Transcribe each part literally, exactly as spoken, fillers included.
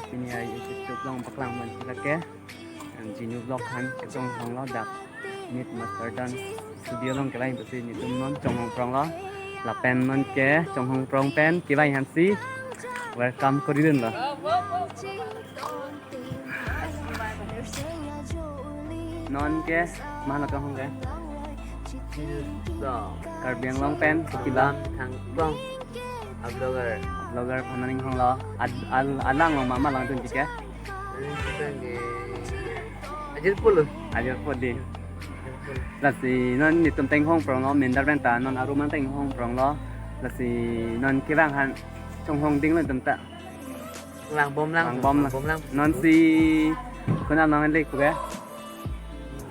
Pini hai YouTube along paklang man sila ke. Ang Genu Vlog aphan kechonghong lo dak. Meet Master Dance Studio along kevang pusi netum non chonghong prong lo. Lapen non ke chonghong prong pen kevang aphansi welcome kori dun lo. Non ke mana kang hong ke? Karbi Anglong pen Kukilam Thangkong. A vlogger. Vlogger aphan ning hong lo. Ad, al, alang long mama lang tun ke? Ajir polo. Ajir polo di. Lasi non netum tenghong prong lo, minder pen ta non arum an tenghong prong lo. Lasi non kevang aphan chonghong ding lo netum ta. Vang bom lang. Vang bom lang. Bom lang. Non si kuna nang lik puke?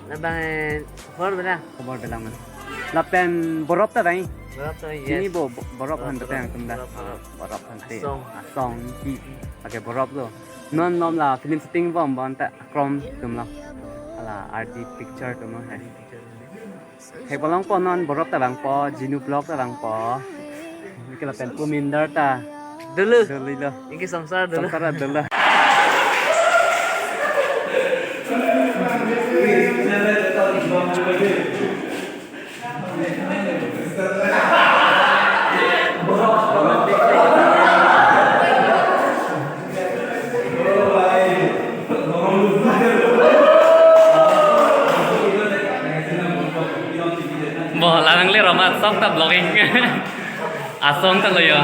Labang, eh, khobor belang. Khobor belang man. Lapen borop ta dai? Borop ta, yes. Ini bo, bo-, borop aphan ta tang tum da. Borop, borop. Borop aphan te. Asong. Asong ki. Pakai borop lo. Non nom la film shooting bom bon ta krom tum lo. Ala R D picture tum lo hai. Hei bolong po non borop ta bang po, Genu Vlog ta bang po. Kila pen pu minder ta. Dolo. Dolo lo. Iki samsar dolo. Samsar dolo. Bo, larang le roma sok ta vlogging. Asong ta lo yo.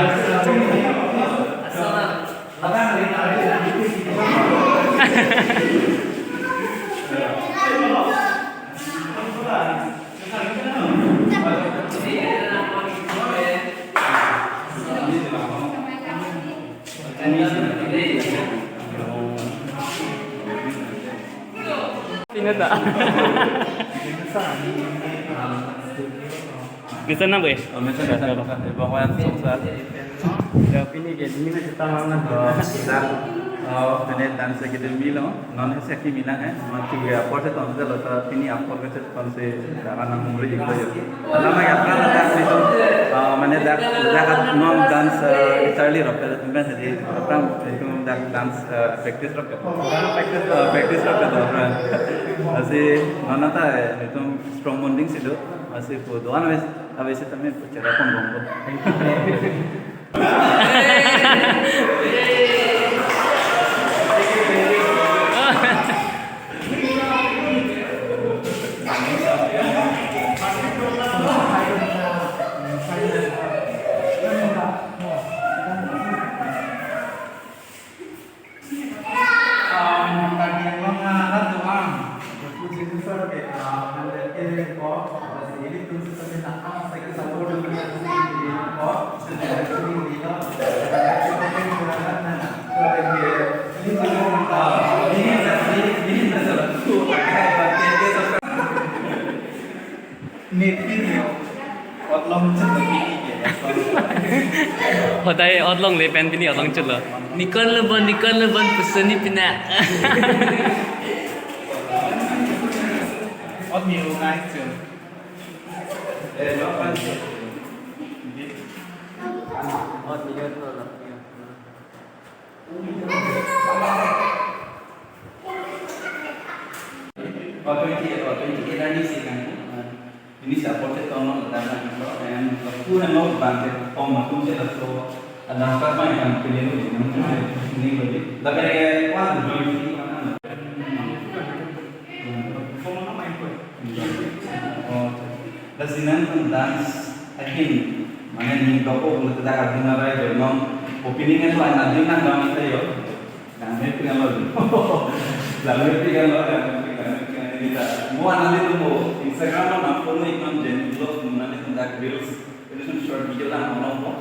Sini ta. Bisa nang, Boy? Oh, bisa, bisa, bisa. Bang Wayan Songsa. Ya, pini ke, ini na kita mana? Oh, kita. Oh, pini Dance Academy lo. Non hai seki milang hai. Mati ya, apor se tonse lo ta pini apor ke se tonse daran nang umri jikto yo. Nama ya, kan, kan, itu, ah, mane dak, dak non dance, eh, Charlie Rock, kan, jadi, apa, itu dak dance, eh, practice Rock. Practice Rock, kan. Asi, mana ta, eh, itu strong bonding si do. Asi, pu doan wes, awes itu kami bicara pun bongko. Hodai otlongle pen pini otlong chulo. Nikon lo bon, Nikon lo bon, pusoni pina. Ot mi ungai chun. Ot mi ungai chun. Or twenty-eight, or twenty-eight ani si kan. Ini si apor te tong nong dan kan ko, and who have not bank te tong ma tum se la so, ada apa apa yang kini lu, yang kini lu, tapi kayak wah join si mana? Oh, lasi nangtum dance ahin, mane ning doko, mane tidak ada nang rai join nong, opinion itu anak dia nang dance itu yo. Langmepik lo. Langmepik lo, langmepik, langmepik, langmepik. Mo nanglitum mo Instagram lo, nang follow iknon Genu Vlogs, mo nanglitum dak reels, itu short video lang mo.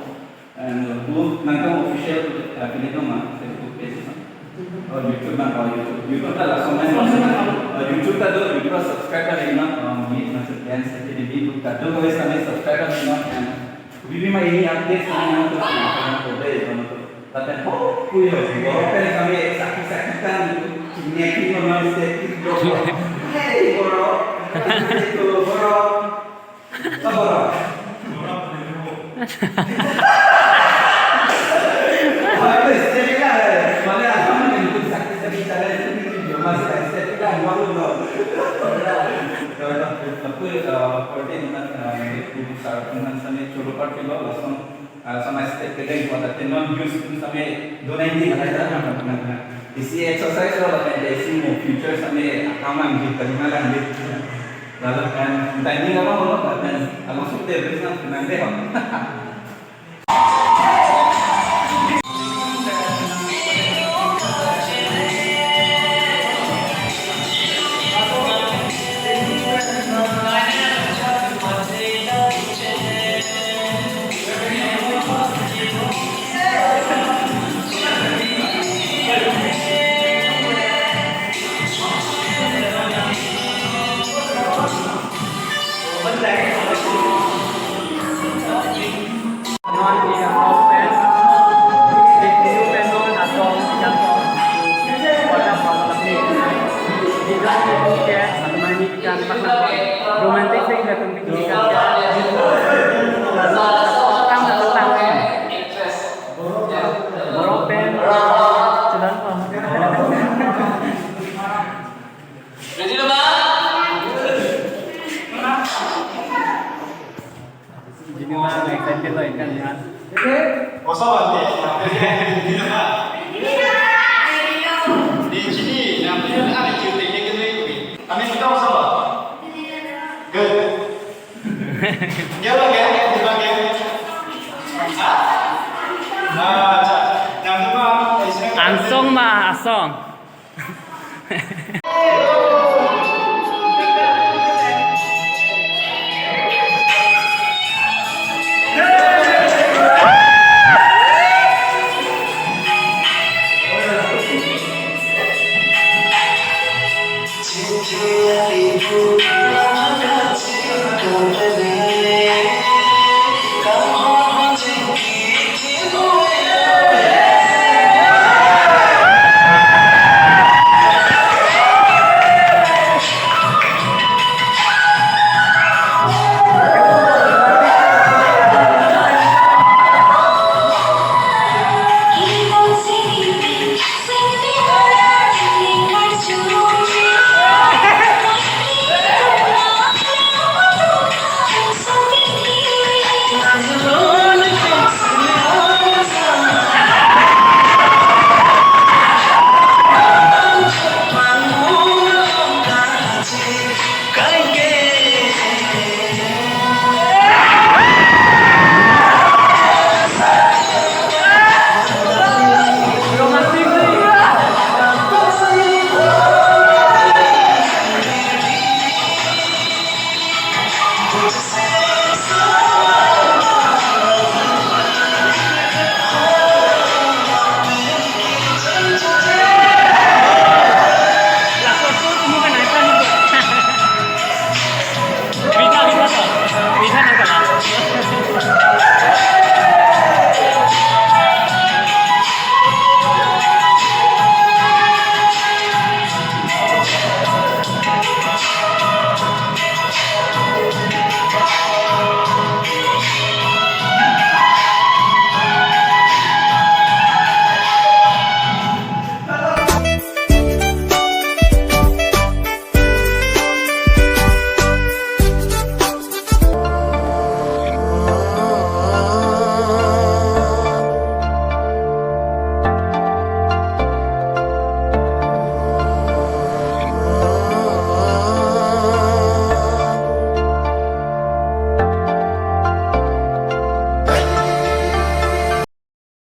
And mo nangtum official, uh, pini to ma, Facebook page ma. Oh, YouTube ma, oh, YouTube. YouTube ta langsung main, uh, YouTube ta do, YouTube ta subscribe ta iknon, uh, Meet Master Dance Academy, YouTube ta do, guys, kami subscribe ta iknon, and Bibi ma ini update sa nang to sa nang to dei to to. Tapi ho kuyo, borok pen kami sakit-sakitan, nyakin mama mistik. Hei, borok. Itu borok. Apa borok? Borok. Apa itu? Jadi lah, mana apa? Korte nang, ah, guru sir nang sami cholo party lo lason, ah, samai step kedeng ko tate non use sami donai di halai da nang nang nang. Isi exercise lo lapen isi mo future sami akamang di kalima lang di. Lalu kan timing apa lo lapen along sukte beri nang nang deh. Romantic sing ka tum bikin kan. Borok pen, chudan pam. Ready lo ma? Jini ma excited lo ikan ya. Oso bante. Di sini, yang punya ada kiu teknik itu itu. Kami kita oso. Good. Dia lagi, dia lagi. Ah, acha. Yang kedua, Ansong ma, asong.